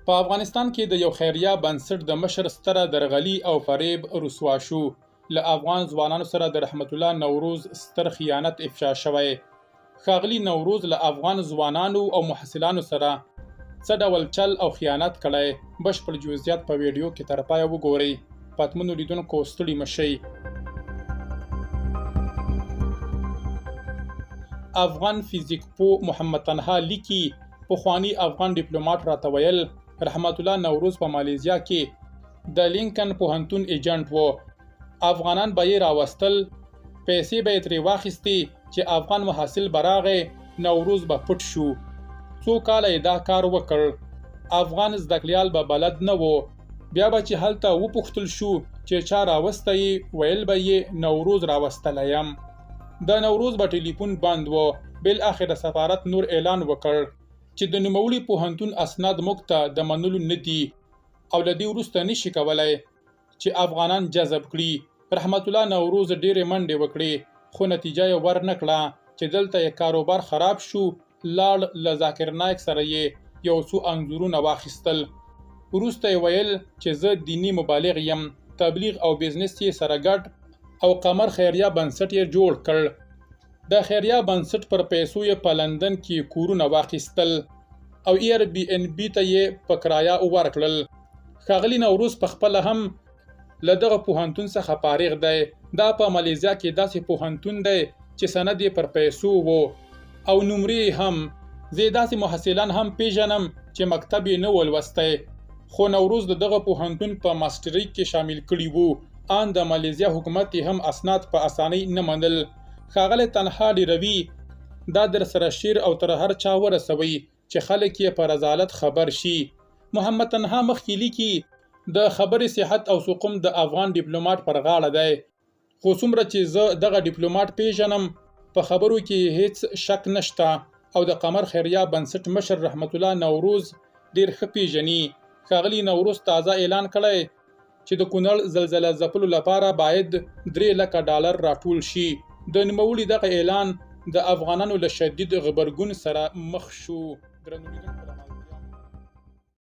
په افغانستان کې د یو خیریه بنسټ د مشر ستره درغلي او فریب رسوا شو. له افغان ځوانانو سره د رحمت الله نوروز ستر خیانت افشا شوی. ښاغلي نوروز له افغان ځوانانو او محصلانو سره څه ډول چل او خیانت کړی، بشپړ جزئیات په ویډیو کې تر پایه وګورئ. پتمنو لیدونکو ستړي مه شئ. افغان فزیک پوه محمد تنها لیکي، پخواني افغان ډیپلوماټ راته ویل، رحمت الله نوروز په مالیزیا کې د لینکن پوهنتون ایجنټ و، افغانان به یې راوستل، پیسې به یې ترې واخیستې، چې افغان محصل به راغی، نوروز به پټ شو. څو کاله یې دا کار وکړ. افغان زدکړیال به بلد نه و، بیا به چې هلته وپوښتل شو چې چا راوستی یې، ویل به یې نوروز راوستلی یم. د نوروز به ټیلیفون بند و. بالاخره سفارت نور اعلان وکړ چې د نوموړي پوهنتون اسناد موږ ته د منلو نه دي او له دې وروسته نه شي کولای چې افغانان جذب کړي. رحمت الله نوروز ډېرې منډې وکړې، خو نتیجه یې ور نه کړه چې دلته یې کاروبار خراب شو، لاړ له ذاکر نایک سره یې یو څو انځورونه واخیستل. وروسته یې ویل چې زه دیني مبلغ یم، تبلیغ او بزنس یې سره ګډ او قمر خیریه بنسټ یې جوړ کړ. د خیریه بنسټ پر پیسو یې په لندن کې کورونه واخیستل او ایر بي ان بي ته یې په کرایه ورکړل. ښاغلی نوروز په خپله هم له دغه پوهنتون څخه فارغ دی. دا په مالیزیا کې داسې پوهنتون دی چې سند یې پر پیسو و او نمرې یې هم. زه یې داسې محصلان هم پېژنم چې مکتب یې نه و لوستی، خو نوروز د دغه پوهنتون په ماسټرۍ کې شامل کړي وو. آن د مالیزیا حکومت یې هم اسناد په اسانۍ نه منل. ښاغلی تنها ډېروي، دا درسره شیر او تر هر چا ورسوئ چې خلک یې په رذالت خبر شي. محمد تنها مخکې لیکي، د خبرې صحت او سقم د افغان ډیپلوماټ پر غاړه دی، خو څومره چې زه دغه ډیپلوماټ پېژنم، په خبرو کې یې هېڅ شک نه شته او د قمر خیریه بنسټ مشر رحمت الله نوروز ډېر ښه پېژني. ښاغلي نوروز تازه اعلان کړی چې د کونړ زلزله ځپلو لپاره باید 3 لکه ډالر راټول شي. د نوموړي دغه اعلان د افغانانو له شدید غبرګون سره مخ شو. درنو لیدونکو.